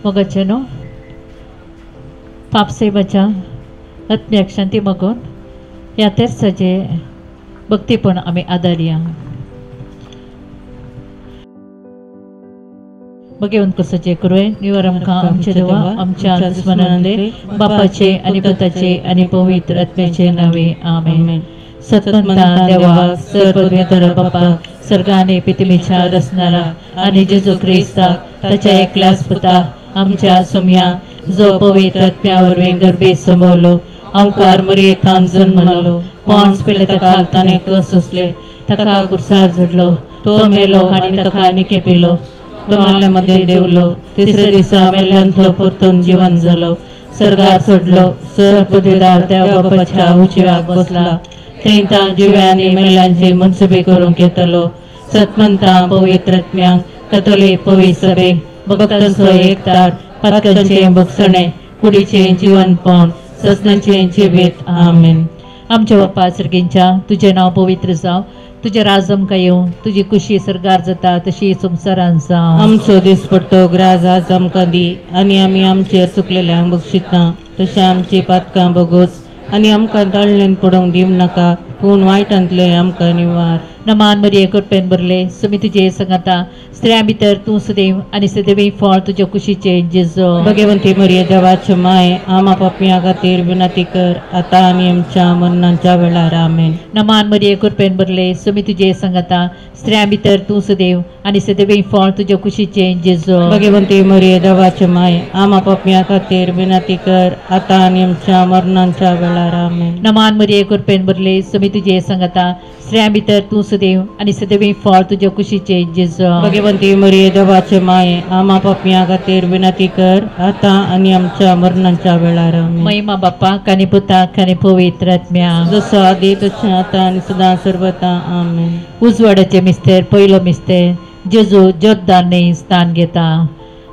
मोगाचेनो पापसेबाच्या आत्म्याक शांती मागून ह्या तेर्साचे भक्तीपण आमी आदारया. भगवंत कसाचे करूय निवर आमकां आमचे देवा आमच्या दुस्मनांतले बापाचे आनी पुताचे आनी पवित्र आत्म्याचे नावे आमेन. सतमंता देवा सर्वपवित्र बापा सर्गाने पितमीच्या रचणारा आनी जेजू क्रिस्ताक ताच्या एकल्याच पुता आमच्या सोम्या जो पवित्र आत्म्या वरवीं गर्भेत संभवलो अंकार मरियेंत जन्मलो पोंस पेले ताका ताणें कस सोंसले ताका कुर्सार झडलो तो मेलो आनी ताका निके पिलो दोनाल्या मदें देंवलो तिसऱ्या दिसा मेल्ल्यांतलो परतून जिवन जालो सर्गार सोडलो सर पदवीदार त्या बापाच्या उजव्याक बसला थंय तां जिव्यांनी मेल्ल्यांची मनसुबी करूंक येतलो. सतमंता पवित्र आत्म्यांक कथोलीक पवित्र सभेक भक्तांचो एकतार पातकांचें भोगसणें कुडीचें जिवनपण ससनाचें जिवीत आमेन. आमच्या बापा सर्गींच्या तुजें नांव पवित्र जावं, तुजें राज आमकां येवं, तुजी कुशी सर्गार जाता तशी संवसारान जावं. आमचो दिसपट्टो ग्रास आज आमकां दी आनी आमी आमचेर चुकलेल्यांक बक्षिता तशें आमची पातकां भोगोस आनी आमकां ताळणेन पडोवंक दिवं नाका पूण वायटांतले आमकां निवार. नमान मरिये कृपेन भरले सुमी तुजे संगाता स्त्रियां भितर तूं सदैव आनी सदैव फळ तुज्या कुशीचें जेजू. भगवंती मरिये देवाचे माये आमा पापयां खातीर विनंती कर आतां आनी आमच्या मरणाच्या वेळार आमेन. नमान मरिये कृपेन भरले सुमी तुजे संगाता स्त्रियां भितर तूं सदैव आनी सदैव फळ तुज्या कुशीचें जेजू. भगवंती मरिये देवाचे माये आमा पापयां खातीर विनंती कर आतां आनी आमच्या मरणाच्या वेळार आमेन. नमान मरिये कृपेन भरले सुमी तुजे संगाता स्त्रियां भितर तूं सदैव आनी सदैव फळ तुज्या कुशीचें जेजू. भगवंती मरिये देवाचे माये आमा पापयां खातीर विनंती कर आतां आनी आमच्या मरणाच्या वेळार आमेन. महिमा बापाक आनी पुताक आनी पवित्र आत्म्याक जसो आदी तशें आतां आनी सदां सर्वता आमेन. उजवाडाचे मिस्तेर पयलो मिस्तेर जेजू जोर्दान न्हंय स्थान घेता.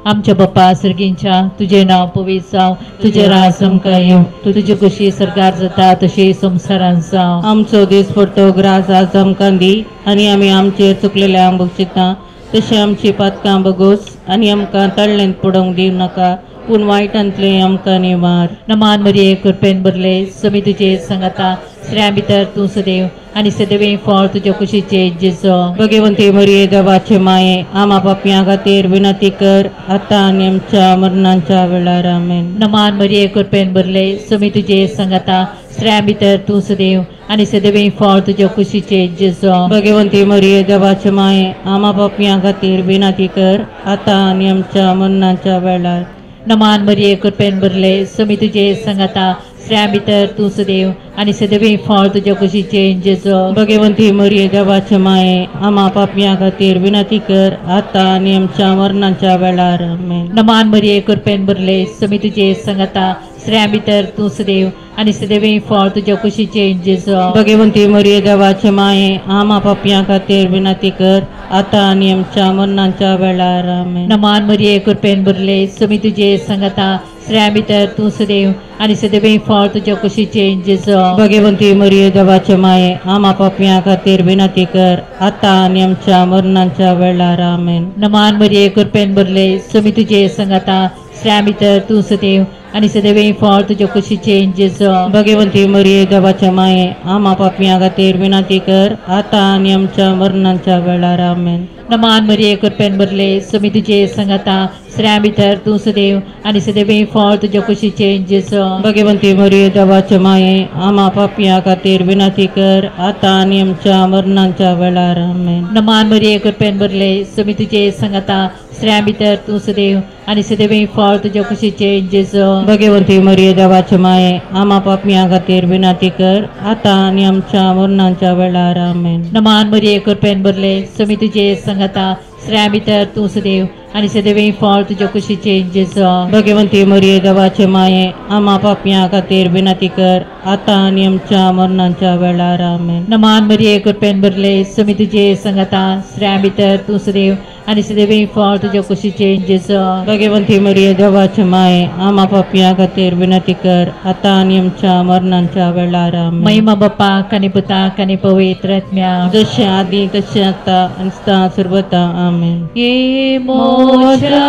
आमच्या बापा सर्गींच्या तुजें नांव पवित्र जावं, तुजें राज आमकां येवं, तुजी कुशी सर्गार जाता तशी संवसारान जावं. आमचो दिसपट्टो ग्रास आज आमकां दी आनी आमी आमचेर चुकलेल्यांक बक्षिता तशें आमची पातकां भोगोस आनी आमकां तळणेंत पडोवंक दिवं नाका पूण वायटांतले आमकां निवार. नमान मरिये कृपेन भरले सुमी तुजे संगाता स्त्रियां भितर तूं सदैव आनी सदैव फळ तुज्या कुशीचें जेजू. भगवंती मरिये देवाचे माये आमा पापयां खातीर विनंती कर आतां आनी आमच्या मरणाच्या वेळार आमेन. नमान मरिये कृपेन भरले सुमी तुजे संगाता स्त्रियां भितर तूं सदैव आनी सदैव फळ तुज्या कुशीचें जेजू. भगवंती मरिये देवाचे माये आमा पापयां खातीर विनंती कर आतां आनी आमच्या मरणाच्या वेळार. नमान मरिये कृपेन भरले सुमी तुजे संगाता स्त्रियां भितर तूं सदैव आनी सदैव फळ तुज्या कुशीचें जेजू. भगवंती मरिये देवाचे माये आमा पापयां खातीर विनंती कर आतां आनी आमच्या मरणाच्या वेळार आमेन. नमान मरिये कृपेन भरले सुमी तुजे संगाता स्त्रियां भितर तूं सदैव आनी सदैव फळ तुज्या कुशीचें जेजू. भगवंती मरिये देवाचे माये आमा पापयां खातीर विनंती कर आतां आनी आमच्या मरणाच्या वेळार आमेन. नमान मरिये कृपेन भरले सुमी तुजे संगाता स्त्रियां भितर तूं सदैव आनी सदैव फळ तुज्या कुशीचें जेजू. भगवंती मरिये देवाचे माये आमा पापयां खातीर विनंती कर आतां आनी आमच्या मरणाच्या वेळार आमेन. नमान मरिये कृपेन भरले सुमी तुजे संगाता स्त्रियां भितर तूं सदैव आनी सदैव फळ तुज्या कुशीचें जेजू. भगवंती मरिये देवाचे माये आमा पापयां खातीर विनंती कर आतां आनी आमच्या मरणाच्या वेळार आमेन. नमान मरिये कृपेन भरले सुमी तुजे संगाता स्त्रियां भितर तूं सदैव आनी सदैव फळ तुज्या कुशीचें जेजू. भगवंती मरिये देवाचे माये आमा पापयां खातीर विनंती कर आतां आनी आमच्या मरणाच्या वेळार आमेन. नमान मरिये कृपेन भरले सुमी तुजे संगाता स्त्रियां भितर तूं सदैव आनी सदैव फळ तुज्या कुशीचें जेजू. भगवंती मरिये देवाचे माये आमा पापयां खातीर विनंती कर आतां आनी आमच्या मरणाच्या वेळार आमेन. नमान मरिये कृपेन भरले सुमी तुजे संगाता स्त्रियां भितर तूं सदैव आनी सदैव फळ तुज्या कुशीचें जेजू. भगवंती मरिये देवाचे माये आमा पापयां खातीर विनंती कर आतां आनी आमच्या मरणाच्या वेळार आमेन. नमान मरिये कृपेन भरले सुमी तुजे संगाता स्त्रियां भितर तूं सदैव आनी सदैव फळ तुज्या कुशीचें जेजू. भगवंती मरिये देवाचे माये आमा पापयां खातीर विनंती कर आतां आनी आमच्या मरणाच्या वेळार आमेन. महिमा बापाक आनी पुताक आनी पवित्र आत्म्याक जशें आदी तशें आतां आनी सदां सर्वता आमेन. ये मोजा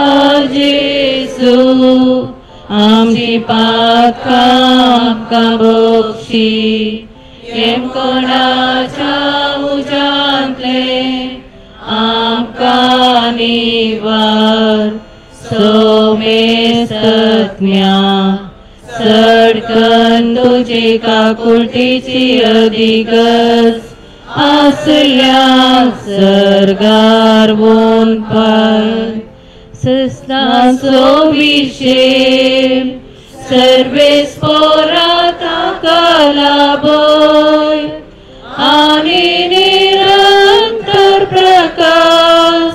जेजू आमची पातकां आमकां बक्षी येमकोणाच्या उज्यांतले आमकां निवार सोमेस्तज्ञा चडकन तुजे काकुळटीची अदिगज आसल्या सर्गार वोन पाय सस्नाचो विशेम सर्वेस पोरा ताका लाभय आनी निरंतर प्रकाश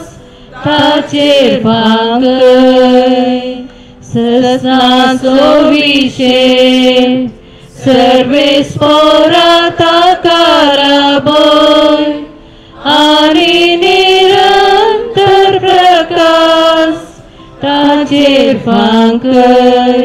ताचेर भागय सस्नाचो विशेम सर्वेस पोरा ताका लाभय आनी निरंतर प्रकाश ताचेर फांकय.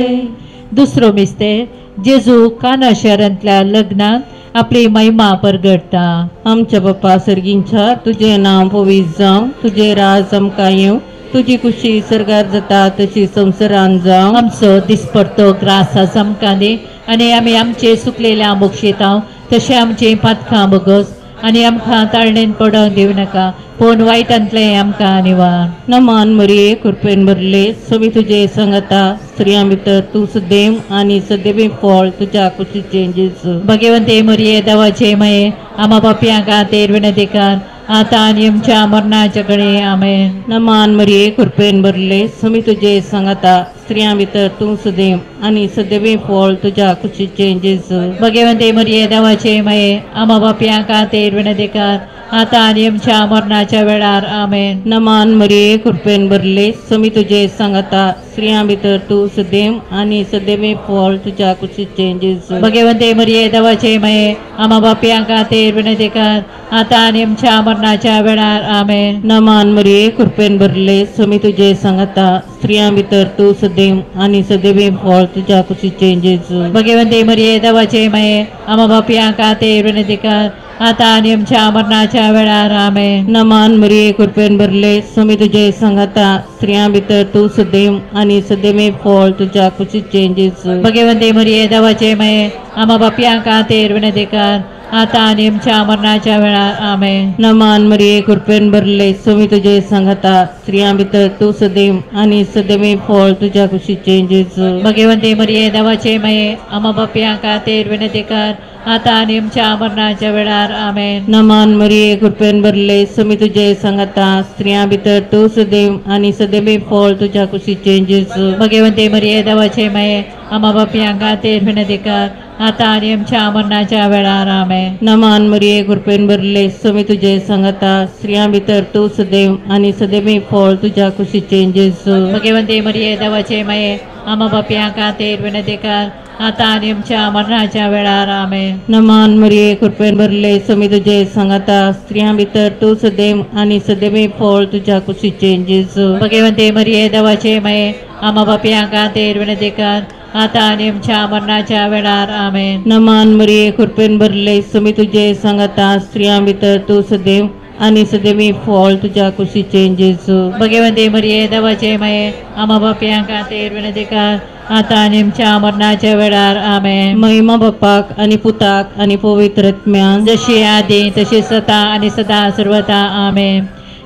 दुसरो मिस्तेर जेजू काना शहरांतल्या लग्नात आपली महिमा परगटता. आमच्या बापा सर्गींच्या तुजें नांव पवित्र जावं, तुजें राज आमकां येवं, तुजी खुशी सर्गार जाता तशी संवसारान जावं. आमचो दिसपडतो ग्रास आज आमकां दी आनी आमी आमचे सुकलेल्या बक्षितांव तशें आमचें पातकां बगस आनी आमकां ताळणेन पडोवंक दिवं नाका पूण वायटांतलें आमकां निवार. नमान मरिये कृपेन भरले स्वामी तुजे संगता स्त्रियां भितर तूं सदैव आनी सदैवी फळ तुज्या कुशीचें जेजू. भगवंते मरिये देवाचे मये आमा पापयां खातीर विनंती कर आतां आनी आमच्या मरणाच्या कडे. आमेन. नमान मरिये कृपेन भरले स्वामी तुजे संगता स्त्रियां भितर तूं सदैव आनी सदैवी फळ तुज्या कुशीचें जेजू. भगवंते मरिये देवाचे मये आमा पापयां खातीर विनंती कर आतां आनी आमच्या मरणाच्या वेळार. आमेन. नमान मरिये कृपेन भरले स्वामी तुजे संगता स्त्रियां भितर तूं सदैव आनी सदैवी फळ तुज्या कुशीचें जेजू. भगवंते मरिये देवाचे मये आमा पापयां खातीर विनंती कर आतां आनी आमच्या मरणाच्या वेळार. आमेन. नमान मरिये कृपेन भरले स्वामी तुजे संगता स्त्रियां भितर तूं सदैव आनी सदैवी फळ तुज्या कुशीचें जेजू. भगवंते मरिये देवाचे मये आमा पापयां खातीर विनंती कर आतां आनी आमच्या मरणाच्या वेळार. आमेन. नमान मरिये कृपेन भरले स्वामी तुजे संगता स्त्रियां भितर तूं सदैव आनी सदैवी फळ तुज्या कुशीचें जेजू. भगवंते मरिये देवाचे मये आमा पापयां खातीर विनंती कर आतां आनी आमच्या मरणाच्या वेळार. आमेन. नमान मरिये कृपेन भरले स्वामी तुजे संगता स्त्रियां भितर तूं सदैव आनी सदैवी फळ तुज्या कुशीचें जेजू. भगवंते मरिये देवाचे मये आमा पापयां खातीर विनंती कर आतां आनी आमच्या मरणाच्या वेळार. आमेन. नमान मरिये कृपेन भरले स्वामी तुजे संगता स्त्रियां भितर तूं सदैव आनी सदैवी फळ तुज्या कुशीचें जेजू. भगवंते मरिये देवाचे मये आमा पापयां खातीर विनंती कर आतां आनी आमच्या मरणाच्या वेळार. आमेन. नमान मरिये कृपेन भरले स्वामी तुजे संगता स्त्रियां भितर तूं सदैव आनी सदैवी फळ तुज्या कुशीचें जेजू. भगवंते मरिये देवाचे मये आमा पापयां खातीर विनंती कर आतां आनी आमच्या मरणाच्या वेळार. आमेन. नमान मरिये कृपेन भरले स्वामी तुजे संगता स्त्रियां भितर तूं सदैव आनी सदैवी फळ तुज्या कुशीचें जेजू. भगवंते मरिये देवाचे मये आमा पापयां खातीर विनंती कर आतां आनी आमच्या मरणाच्या वेळार. आमेन. नमान मरिये कृपेन भरले स्वामी तुजे संगता स्त्रियां भितर तूं सदैव आनी सदैवी फळ तुज्या कुशीचें जेजू. भगवंते मरिये देवाचे मये आमा पापयां खातीर विनंती कर आतां आनी आमच्या मरणाच्या वेळार. आमेन. महिमा बापाक आनी पुताक आनी पवित्र आत्म्याक जशी आदी तशी सता आनी सदा सर्वता. आमेन.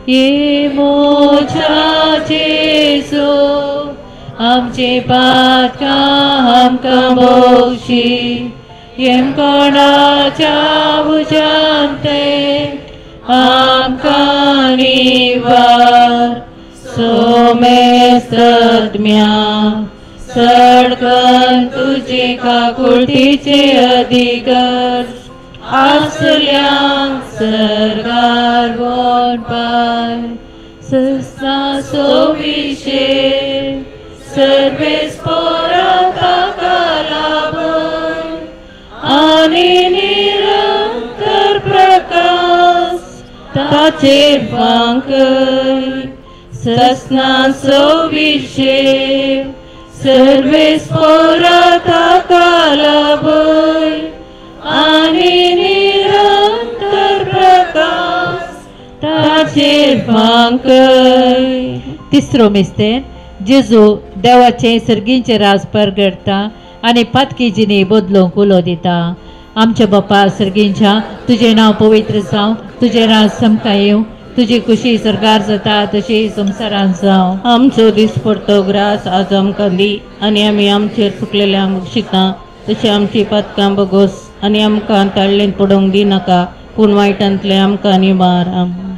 ये मोजा जेजू आमचे पातकां आमकां बक्षी येमकोणाच्या उज्यांतले आमकां निवार सोमेस्तज्ञा चडकन तुजे काकुळटीचे अधिकार आसल्या सर्गार वोन पाय सस्नाचो विशेष सर्वेस पोरा ताका लाभय आनी निरंतर प्रकाश ताचेर फांकय सस्नाचो विशेष सर्वेस पोरा ताका लाभय आनी निरंतर प्रकाश ताचेर फांकय. तिसरो मिस्तेर जेजू देवाचें सर्गींचें राज परगडटा आनी पातकी जिणी बदलूंक उलो दिता. आमच्या बापा सर्गींच्या, तुजें नांव पवित्र जावं, तुजें राज आमकां येवं, तुजी खुशी सरकार जाता तशी संवसारांत जावं. आमचो दिसपडतो ग्रास आज आमकां दी आनी आमी आमचेर चुकलेल्यांक बक्षिता तशी आमची पातकां बगोस आनी आमकां ताळ्ळेंत पडोवंक दिनाका, पूण वायटांतलें आमकां निवार.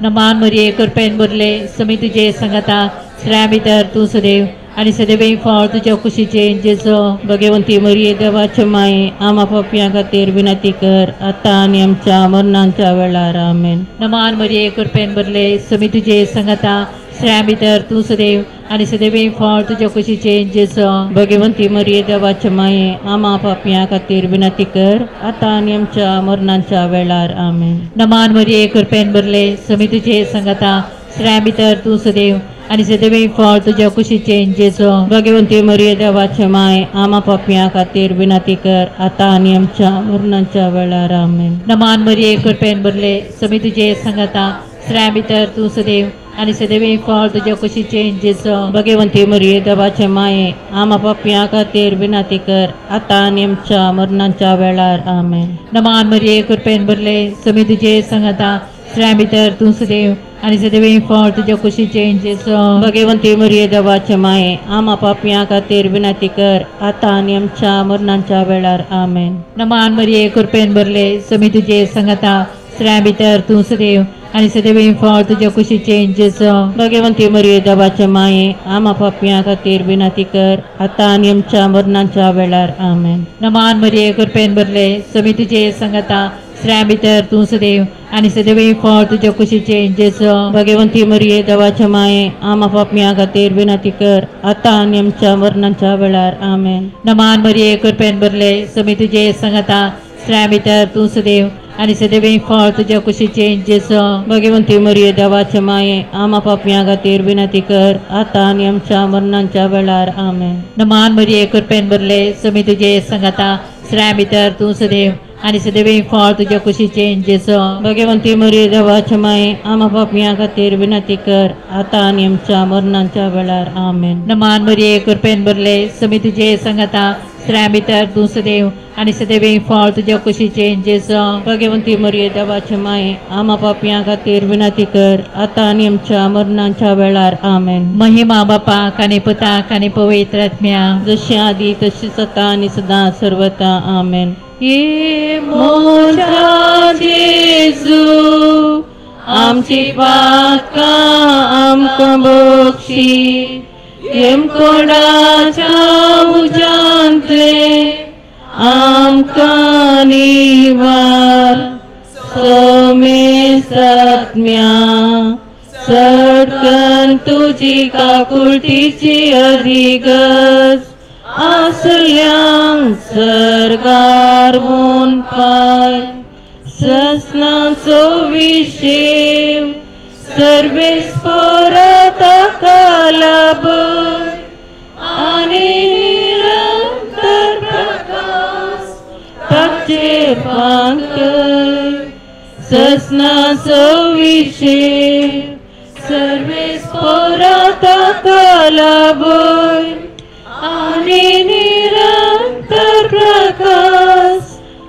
नमान मरिये, कृपेन भरले, समी तुजे सांगाता, स्त्रियां भितर तूं सदैव आनी सदैव फळ तुज्या कुशीचें जेजू. भगवंती मरिये, देवाचे माये, आमा पापयां खातीर विनंती कर आतां आनी आमच्या मरणाच्या वेळार. आमेन. नमान मरिये, कृपेन भरले, समी तुजे सांगाता, स्त्रियां भितर तूं सदैव आनी सदैव फळ तुज्या कुशीचें जेजू. भगवंती मरिये, देवाचे माये, आमा पापयां खातीर विनंती कर आतां आनी आमच्या मरणाच्या वेळार. आमेन. नमान मरिये, कृपेन भरले, समी तुजे सांगाता, स्त्रियां भितर तूं सदैव आनी सदैव फळ तुज्या कुशीचें जेजू. भगवंती मरिये, देवाचे माये, आमा पापयां खातीर विनंती कर आतां आनी आमच्या मरणाच्या वेळार. आमेन. नमान मरिये, कृपेन भरले, समी तुजे सांगाता, स्त्रियां भितर तूं सदैव आनी सदैव फळ तुज्या कुशीचें जेजू. भगवंती मरिये, देवाचे माये, आमा पापयां खातीर विनंती कर आतां आनी आमच्या मरणाच्या वेळार. आमेन. नमान मरिये, कृपेन भरले, समी तुजे सांगाता, स्त्रियां भितर तूं सदैव आनी सदैव फळ तुज्या कुशीचें जेजू. भगवंती मरिये, देवाचे माये, आमा पापयां खातीर विनंती कर आतां आनी आमच्या मरणाच्या वेळार. आमेन. नमान मरिये, कृपेन भरले, समी तुजे सांगाता, स्त्रियां भितर तूं सदैव आनी सदैव फळ तुज्या कुशीचें जेजू. भगवंती मरिये, देवाचे माये, आमा पापयां खातीर विनंती कर आतां आनी आमच्या मरणाच्या वेळार. आमेन. नमान मरिये, कृपेन भरले, समी तुजे सांगाता, स्त्रियां भितर तूं सदैव आनी सदैव फळ तुज्या कुशीचें जेजू. भगवंती मरिये, देवाचे माये, आमा पापयां खातीर विनंती कर आतां आनी आमच्या मरणाच्या वेळार. आमेन. नमान मरिये, कृपेन भरले, समी तुजे सांगाता, स्त्रियां भितर तूं सदैव आनी सदैव फळ तुज्या कुशीचें जेजू. भगवंती मरिये, देवाचे माये, आमा पापयां खातीर विनंती कर आतां आनी आमच्या मरणाच्या वेळार. आमेन. नमान मरिये, कृपेन भरले, समी तुजे सांगाता, स्त्रियां भितर तूं सदैव आनी सदैव फळ तुज्या कुशीचें जेजू. भगवंती मरिये, देवाचे माये, आमा पापयां खातीर विनंती कर आतां आनी आमच्या मरणाच्या वेळार. आमेन. नमान मरिये, कृपेन भरले, समी तुजे सांगाता, स्त्रियां भितर तूं सदैव आनी सदैव फळ तुज्या कुशीचें जेजू. भगवंती मरिये, देवाचे माये, आमा पापयां खातीर विनंती कर आतां आनी आमच्या मरणाच्या वेळार. आमेन. महिमा बापाक आनी पुताक आनी पवित्र आत्म्या, जशी आदी तशीच आतां आनी सदां सर्वता. आमेन. हे म्हज्या जेजू, आमची पातकां आमकां बक्षी, येमकोंडाच्या उज्यांतले आमकां निवार, समेसात्म्या सटकन तुजी काकुळटीची अधिगज आसल्यांक सर्गार वोन पाय, ससनाचो विशेव सर्वेस परताका लाभय आनी निरंतर प्रकाश ताचेर फांकय, ससनाचो विशेव सर्वेस परताका लाभय आनी निरंतर प्रकाश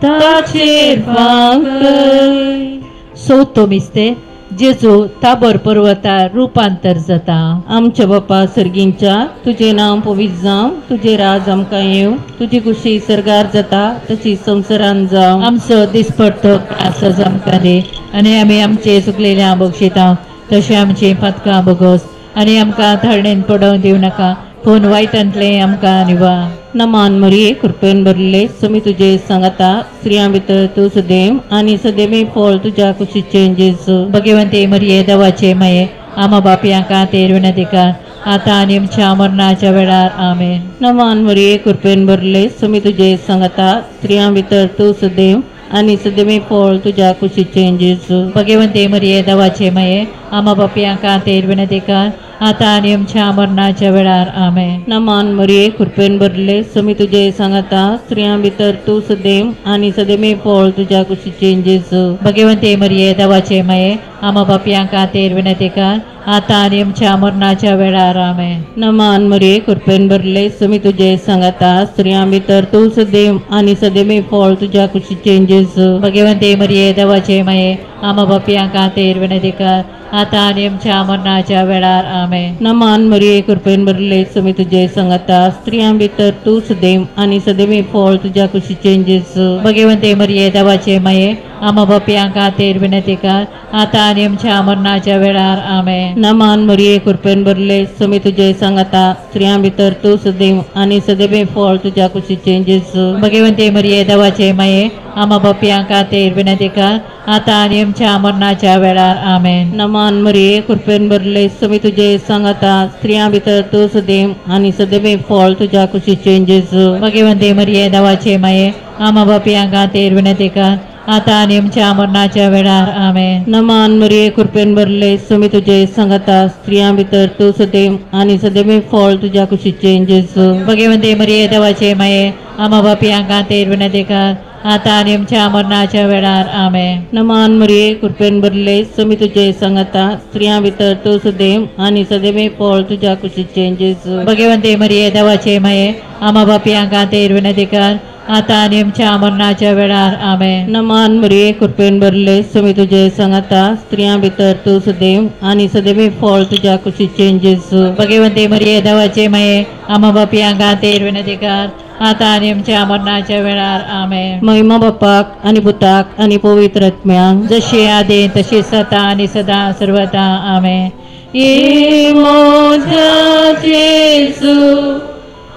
ताचेर फांकय. चवथो मिस्तेर जेजू ताबोर पर्वतार रुपांतर जाता. आमच्या बापा सर्गींच्या, तुजें नांव पवित्र जावं, तुजें राज आमकां येवं, तुजी खुशी सर्गार जाता तशी संवसारांत जावं. आमचो दिसपडतो ग्रास आमकां दी आनी आमी आमचे चुकलेल्या बक्षिता तशें आमचीं पातकां बगोस आनी आमकां थरणेन पडोवंक दिवं नाका, पूण वायटांतलें आमकां निवा. नमान मरिये, कृपेन भरले, समी तुजे सांगाता, स्त्रियां भितर तूं सदैव आनी सदैव फळ तुज्या कुशीचें जेजू. भगवंती मरिये, देवाचे माये, आमा बापयां खातीर विनंती कर आतां आनी आमच्या मरणाच्या वेळार. आमेन. नमान मरिये, कृपेन भरले, समी तुजे सांगाता, स्त्रियां भितर तूं सदैव आनी सदैव फळ तुज्या कुशीचें जेजू. भगवंती मरिये, देवाचे माये, आमा बापयां खातीर विनंती कर आतां आनी आमच्या मरणाच्या वेळार. आमेन. नमान मरिये, कृपेन भरले, समी तुजे सांगाता, स्त्रियां भितर तूं सदैव आनी सदैव फळ तुज्या कुशीचें जेजू. भगवंती मरिये, देवाचे माये, आमा बापयां खातीर विनंती कर आतां आनी आमच्या मरणाच्या वेळार. आमेन. नमान मरिये, कृपेन भरले, सुमी तुजे सांगाता, स्त्रियां भितर तूं सदैव आनी सदैव फळ तुज्या कुशीचें जेजू. भगवंते मरिये, देवाचे माये, आमा पापयां खातीर विनंती कर, आतां आनी आमच्या मरणाच्या वेळार. आमेन. नमान मरिये, कृपेन भरले, सुमी तुजे सांगाता, स्त्रियां भितर तूं सदैव आनी सदैव फळ तुज्या कुशीचें जेजू. भगवंते मरिये, देवाचे माये, आमा पापयां खातीर विनंती कर, आतां आनी आमच्या मरणाच्या वेळार. आमेन. नमान मरिये, कृपेन भरले, सुमी तुजे सांगाता, स्त्रियां भितर तूं सदैव आनी सदैव फळ तुज्या कुशीचें जेजू. भगवंते मरिये, देवाचे माये, आमा पापयां खातीर विनंती कर, आतां आनी आमच्या मरणाच्या वेळार. आमेन. नमान मरिये, कृपेन भरले, सुमी तुजे सांगाता, स्त्रियां भितर तूं सदैव आनी सदैव फळ तुज्या कुशीचें जेजू. भगवंते मरिये, देवाचे माये, आमा पापयां खातीर विनंती कर, आतां आनी आमच्या मरणाच्या वेळार. आमेन. नमान मरिये, कृपेन भरले, सुमी तुजे सांगाता, स्त्रियां भितर तूं सदैव आनी सदैव फळ तुज्या कुशीचें जेजू. भगवंते मरिये, देवाचे माये, आमा पापयां खातीर विनंती कर, आतां आनी आमच्या मरणाच्या वेळार. आमेन. नमान मरिये, कृपेन भरले, सुमी तुजे सांगाता, स्त्रियां भितर तूं सदैव आनी सदैव फळ तुज्या कुशीचें जेजू. भगवंते मरिये, देवाचे माये, आमा पापयां खातीर विनंती कर, आतां आनी आमच्या मरणाच्या वेळार. आमेन. नमान मरिये, कृपेन भरले, सुमी तुजे सांगाता, स्त्रियां भितर तूं सदैव आनी सदैव फळ तुज्या कुशीचें जेजू. भगवंते मरिये, देवाचे माये, आमा पापयां खातीर विनंती कर, आतां आनी आमच्या मरणाच्या वेळार. आमेन. महिमा बापाक आनी पुताक आनी पवित्र आत्म्याक, जशी आदी तशी सता आनी सदा सर्वता. आमेन. ए म्हज्या जेजू,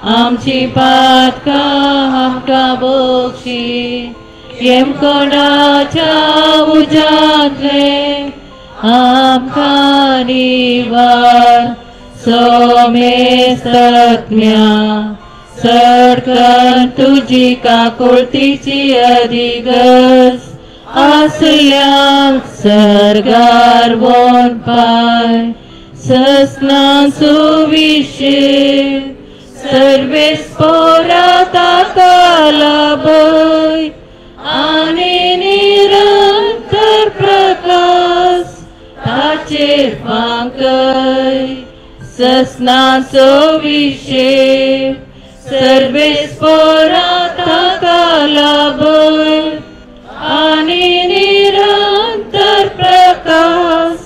आमची पातकां आमकां बक्षी, येमकोंडाच्या उज्यांतले आमकां निवार, सोमेस्तत्म्या चडकन तुजी काकुळतीची अधिगज आसल्यांक सर्गार वोन पाय, सस्ना सुविशेष सर्वेस पोरा ताका लाभय आनी निरंतर प्रकाश ताचेर फांकय, सस्नाचो विशेष सर्वेस पोरा ताका लाभय आनी निरंतर प्रकाश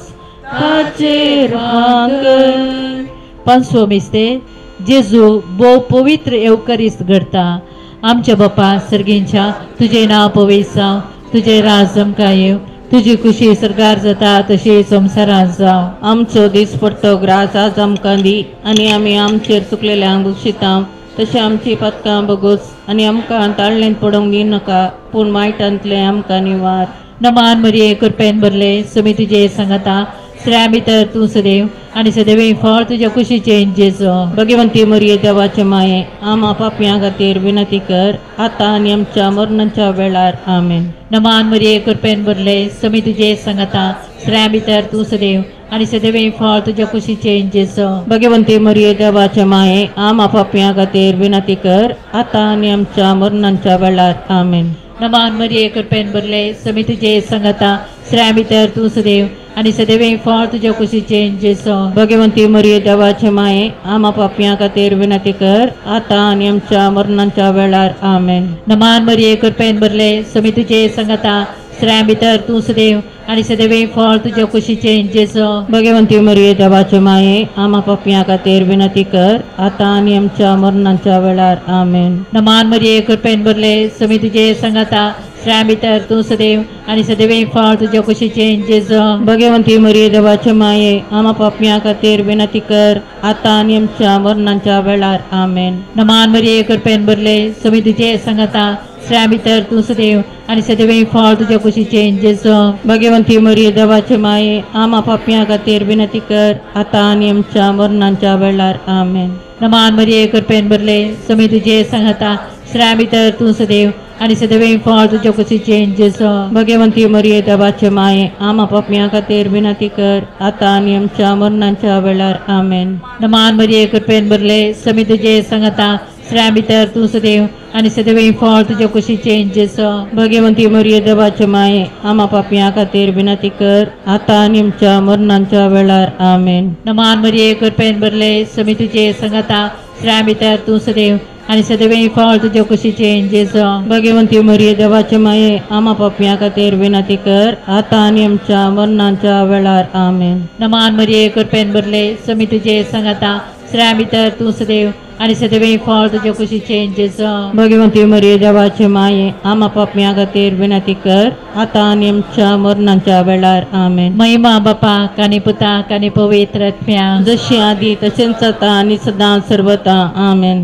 ताचेर फांकय. पांचवो मिस्तेर, जेजू भोव पवित्र एवकरिस्त घडता. आमच्या बापा सर्गींच्या, तुजें नांव पवित्र जावं, तुजें राज आमकां येवं, तुजी खुशी सरकार जाता तशी संवसारांत जावं. आमचो दिसपट्टो ग्रास आज आमकां दी आनी आमी आमचेर चुकलेल्यांक बक्षिता तशें आमची पातकां बगोस आनी आमकां ताळ्ळेंत पडोवंक दिनाका, पूण वायटांतलें आमकां निवार. नमान मरिये, कृपेन भरले, सुमी तुजे सांगाता, स्त्रियां भितर तूं सदैव आनी सदैव फळ तुज्या कुशीचें जेजू. भगवंती मरिये, देवाचे माये, आमा पापयां खातीर विनंती कर, आतां आनी आमच्या मरणाच्या वेळार. आमेन. नमान मरिये, कृपेन भरले, सुमी तुजे सांगाता, स्त्रियां भितर तूं सदैव आनी सदैव फळ तुज्या कुशीचें जेजू. भगवंती मरिये, देवाचे माये, आमा पापयां खातीर विनंती कर, आतां आनी आमच्या मरणाच्या वेळार. आमेन. नमान मरिये, कृपेन भरले, सुमी तुजे सांगाता, स्त्रियां भितर तूं सदैव आनी सदैव फळ तुज्या कुशीचें जेजू. भगवंती मरिये, देवाचे माये, आमा पापयां खातीर विनंती कर, आतां आनी आमच्या मरणाच्या वेळार. आमेन. नमान मरिये, कृपेन भरले, सुमी तुजे सांगाता, स्त्रियां भितर तूं सदैव आनी सदैव फळ तुज्या कुशीचें जेजू. भगवंती मरिये, देवाचे माये, आमा पापयां खातीर विनंती कर, आतां आनी आमच्या मरणाच्या वेळार. आमेन. नमान मरिये, कृपेन भरले, सुमी तुजे सांगाता, स्त्रियां भितर तूं सदैव आनी सदैव फळ तुज्या कुशीचें जेजू. भगवंती मरिये, देवाचे माये, आमा पापयां खातीर विनंती कर, आतां आनी आमच्या मरणाच्या वेळार. आमेन. नमान मरिये, कृपेन भरले, सुमी तुजे सांगाता, स्त्रियां भितर तूं सदैव आनी सदैव फळ तुज्या कुशीचें जेजू. भगवंती मरिये, देवाचे माये, आमा पापयां खातीर विनंती कर, आतां आनी आमच्या मरणाच्या वेळार. आमेन. नमान मरिये, कृपेन भरले, सुमी तुजे सांगाता, स्त्रियां भितर तूं सदैव आनी सदैव फळ तुज्या कुशीचें जेजू. भगवंती मरिये, देवाचे माये, आमा पापयां खातीर विनंती कर, आतां आनी आमच्या मरणाच्या वेळार. आमेन. नमान मरिये, कृपेन भरले, सुमी तुजे सांगाता, स्त्रियां भितर तूं सदैव आनी सदैव फळ तुज्या कुशीचें जेजू. भगवंती मरिये देवाचे माये आमा पापयां खातीर विनंती कर आतां आनी आमच्या मरणाच्या वेळार. आमेन. नमान मरिये कृपेन भरले समी तुजे संगता स्त्रियां भितर तूं सदैव आनी सदैव फळ तुज्या कुशीचें जेजू. भगवंती मरिये देवाचे माये आमा पापयां खातीर विनंती कर आतां आनी आमच्या मरणाच्या वेळार. आमेन. नमान मरिये कृपेन भरले समी तुजे संगता स्त्रियां भितर तूं सदैव आनी सदैव फळ तुज्या कुशीचें जेजू. भगवंती मरिये देवाचे माये आमा पापयां खातीर विनंती कर आतां आनी आमच्या मरणाच्या वेळार. आमेन. महिमा बापाक आनी पुताक आनी पवित्र आत्म्याक जशी आदी तशेंच आतां आनी सदां सर्वता. आमेन.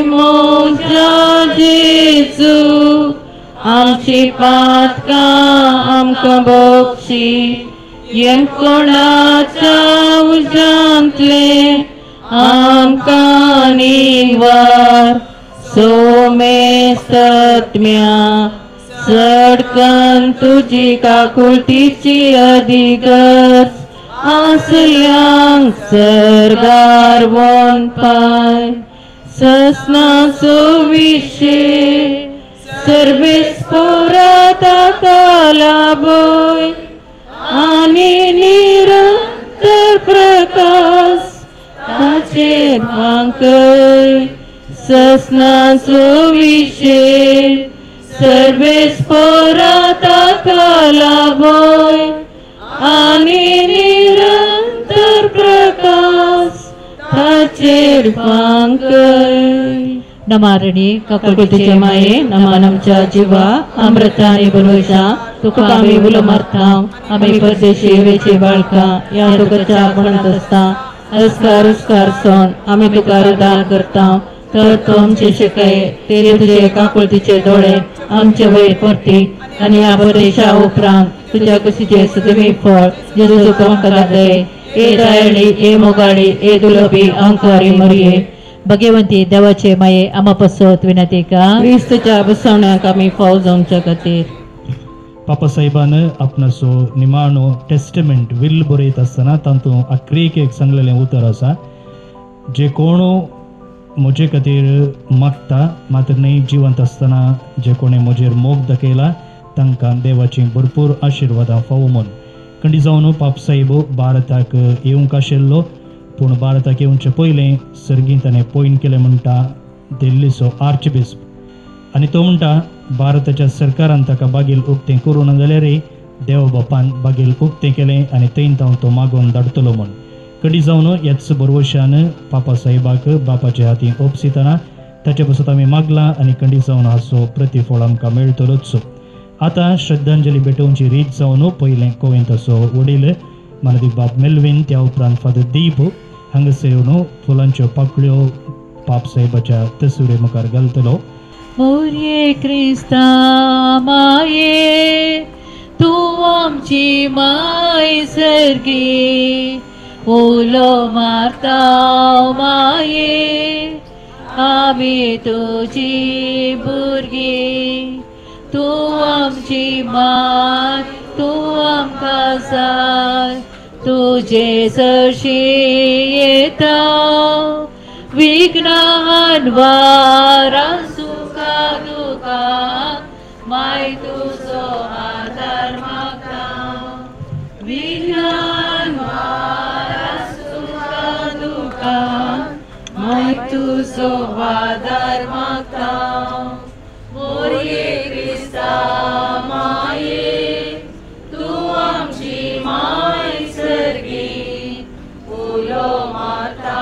म्हज्या जेजू आमची पातकां आमकां बक्षी यमकोणाच्या उज्यांतले आमकां निवार सोमेस्तत्म्या चडकन तुजी काकुळटीची अधिगर्ज आसल्यांक सर्गार वनपाय ससनाचो विशे सर्वेस पोरा लाभय आनी निरंतर प्रकाश ताचेर फांकय ससनाचो विशे सर्वेस पोरा लाभय आनी निरंतर प्रकाश ताचेर फांकय. नमारणी काकुळटीचे माये नमान आमच्या जिवा अमृता आनी भरवशा तुका आमी उलो मारता आमी परदेशी वेचे बाळकां ह्या तुकाच्या आपणांत आसता अस्कार उस्कार सण आमी तुका रुदान करता तर तूं आमचे शिकय ते तुजे काकुळटीचे दोळे आमचे वयर परती आनी ह्या परदेशा उपरांत तुज्या कुशीचे सदैव फळ जेजू तुका आमकां दाखय. ए दयाळी ए मोगाळी ए दुलबी अंकारी मरिये भगवंती देवाचे माये आमा पसत विनंती का क्रिस्तच्या बसवण्याक आमी फाव जावच्या खातीर. पापासाहेबान आपणाचो निमाणो टेस्टमेंट will बरयत आसतना तातूंत आक्रेक एक सांगलेलें उतर आसा जे कोण म्हजे खातीर मागता मात्र न्हय जिवंत आसतना जे कोणें म्हजेर मोग दाखयला तांकां देवाची भरपूर आशिर्वादां फावो म्हूण. खंडी जावन पापसाहेब भारताक येवंक आशिल्लो पूण भारताक येवचे पयलें सर्गीं ताणें पॉयंट केलें म्हणटा दिल्लीचो आर्चबिस्प आनी तो म्हणटा भारताच्या सरकारान ताका बागेल उक्तें करूं ना जाल्यारय देव बापान बागेल उक्तें केलें आनी थंय तांव तो मागोवन धाडटलो म्हूण. कडी जावन ह्याच बरवशान पापा साहेबाक बापाच्या हाती ओपसितना ताचे पासत आमी मागलां आनी खंडी जावन हाचो प्रतिफळ आमकां मेळटलोच. आतां श्रद्धांजली भेटोवची रीत जावन पयलें कोवेंताचो वडील मानदीक बाब मेल्वीन त्या उपरांत फादर दीप हांगासर येवन फुलांच्यो पाकळ्यो पाप साहेबाच्या तसुरे मुखार घालतलो. मोरये क्रिस्ता माये तूं आमची माय सर्गी उलो मारता माये आमी तुजी भुरगीं तूं आमची माय तूं आमकां जाय तुजे सरशी येता विघ्नान वारां सुखा दुखा माय तुजो आदार मागता विघ्नान वारां सुखा दुखा माय तुजो आदार मागता. मोरये क्रिस्ता माये तूं आमची माय सर्गी उलो मारता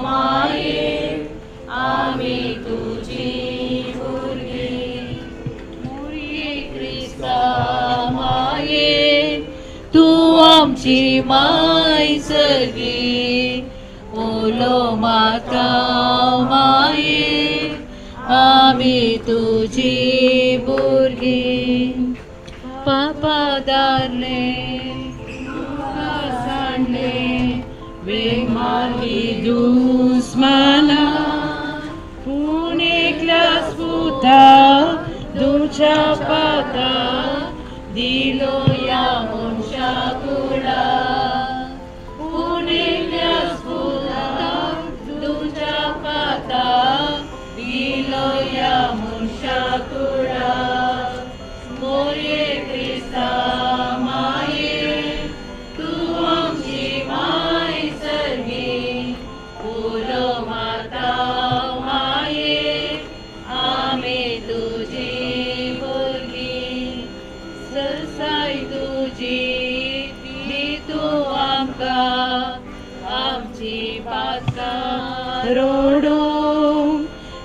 माये आमी तुजी भुरगीं. मोरये क्रिस्ता माये तूं आमची माय सर्गी उलो मारता माये आमी तुजी भुरगीं. पापा दारले तुका सांडले वेग मारली दुस्माना पूण एकल्याच पुता तुमच्या पाता दिलो ह्या मनशा कुळा पूण एकल्याच पुता तुमच्या पाता माता माये आमी तुजी भुरगीं सरसाय तुजी दी तूं आमकां आमची पातकां रोडो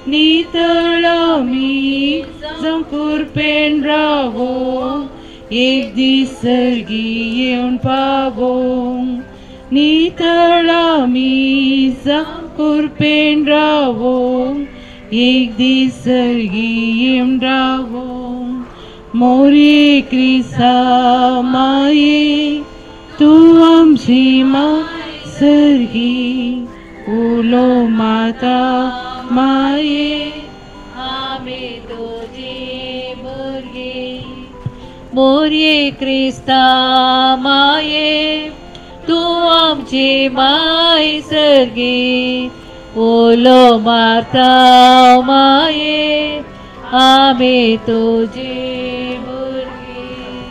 नितळ आमी जावं रावो एक दीस सर्गी येवन पावो नितळ आमी जावं रावो एक दीस सर्गी येवन रावो मोरे क्रिस्ता माये तूं आमची माय सर्गी उलो माता माये आमी तुजी भुरगीं मोरये क्रिस्ता माये तूं आमची माय सर्गी उलो मारता माये आमी तुजी भुरगीं.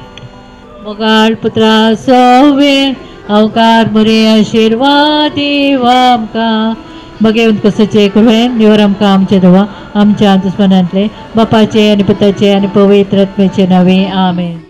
मोगाळ पुत्रा सोवे अवकार मोरे आशिर्वाद दीव आमकां बगेवन कसचे कृपेन निवर आमकां आमचे देवा आमच्या दुस्मनांतले बापाचे आनी पुताचे आनी पवित्र आत्म्याचे नावे आमेन.